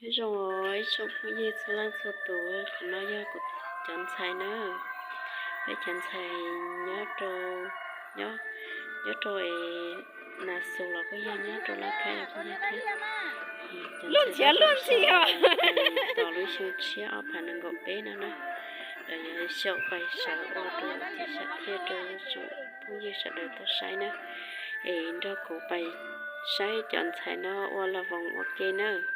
Nyob zoo ib tsoom phooj ywg txhua leej txhua tus, qhov no yog kuv cov ntxhais na. Peb cov ntxhais nyob rau, nyob, nyob rau es Nas Xus los kuj yog, nyob rau Laj Khaib los kuj yog thiab. Cov ntxhais tos lub xyoo tshiab ob phav nees nkaum peb no na, lawv yuav xyaum pais sawv ua rau tim sam thiaj rau tsoom phooj ywg sawv daws tau saib na. Es nrog kuv pais saib cov ntxhais no ua las voos ua ke nawb.